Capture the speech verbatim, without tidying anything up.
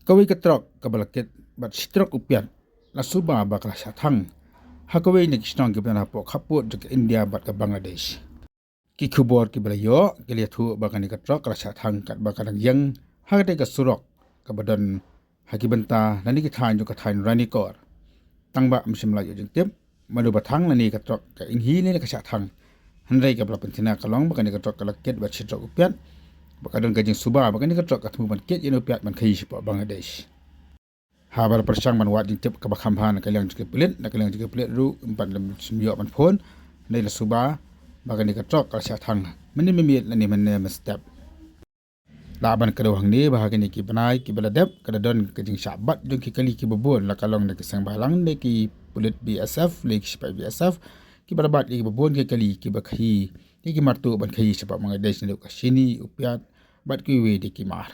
Kawei ka trok kaba la kit bad shi trok u piat la suba ba ka la shah thang ha kawei na ki shnong kiba don hapoh khappud jong ka India bad ka Bangladesh. Ki khubor kiba la ïoh ki la ïathuh ba kane ka trok ka la shah thang katba ka dang ïeng ha katei ka surok kaba don ha ki bynta lane ki thaiñ jong ka thaiñ Ranikor. Tang ba ym shym la ïoh jingtip mano ba thang lane ka trok ka ing hi lane ka shah thang. Hynrei kaba la pynthikna ka long ba kane ka trok ka la kit bad shi trok u piat, ba ka don ka jingsuba ba kane ka trok ka thmu ban kit ïa une u piat ban khaïi shapoh Bangladesh. Haba la pyrshang ban wad jingtip kaba kham bha na ka liang jong ki pulit, na ka liang jong ki pulit ruh ym pat lem shym ïoh ban phone. Hynrei la suba ba kane ka trok ka la shah thang mynne mynmiet lane mynne mynstep. Lah ban kdew hangne ba ha kine ki bnai kiba la dep ka la don ka jingshah bat jong ki kali kiba bun, la ka long na ki seng bhalang ne ki pulit B S F ne ki shipai B S F, kiba la bat ïa kiba bun ki kali kiba khaïi ïa ki martuh ban khaïi shapoh Bangladesh, naduh ka shini, u piat bad kiwei de ki mar.